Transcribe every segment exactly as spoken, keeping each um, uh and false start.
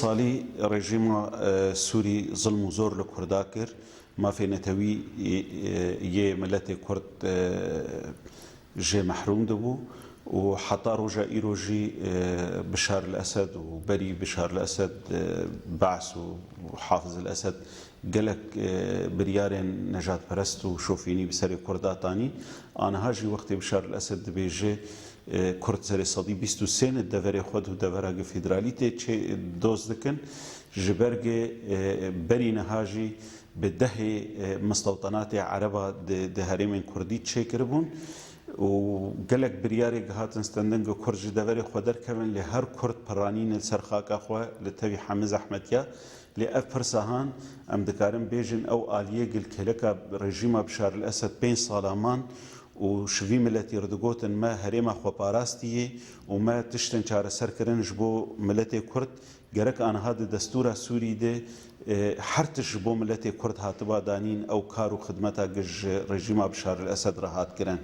Salî rejîma e, Sûrî zilm û zor li Kurda kir, mafê netewî e, yê miletê Kurd e, jê mehrûm dibû û heta roja îro jî e, Bişar el Esed û berî Bişar el Esed, e, Be's û Hafiz el Esed gelek e, biryarên nejadperest û şofînî bi serê Kurda tanî. Aniha jî wextê Bişar el Esed dibêje, e, Kurd serê sedî bîst û sê ne deverê xwe di devera gi federalî tê çê doz dikin. Ji ber gi e, berî niha jî bi dehê e, mistewtenatê ereba di, di herêmên Kurdî çêkiribûn û gelek biryarê gihatin stendin gi Kurd ji deverê xwe derkevin, lê her Kurd piranîne li ser xaka xwe li tevî hemî zehmetiya. Lê ev pirsa han em dikarin bêjin ew aliyê gilkêleka rejîma Bişar el Esed pênc sala man û ji vî miletî re digotin me herêma xwe parastiyê û me tiştên çareser kirin ji bo miletê Kurd. Gerek aniha di destûra Sûrî de e, her tişt ji bo miletê Kurd hatiba danîn, ew kar û xidmeta gi ji rejîma Bişar el Esed re hat kirin.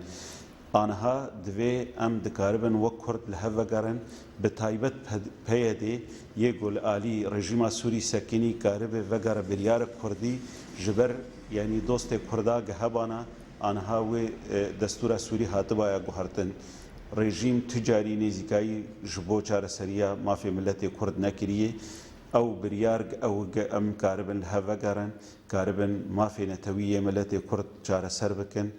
Aniha divê em dikaribin wek Kurd li hev vegerin, bi taybet P Y D yê ku li alî rejîma Sûrî sekinî karibe vegere biryarek Kurdî ji ber yanî dostê Kurda gi hebana aniha wê e, destûra Sûrî hatibaya guhertin. Rejîm tu carî nêzîkayî ji bo çareseriya mafê miletê Kurd nekiriye. Ew biryar ew ge em karibin li hev vegerin, karibin mafê netewî yê miletê Kurd çareser bikin.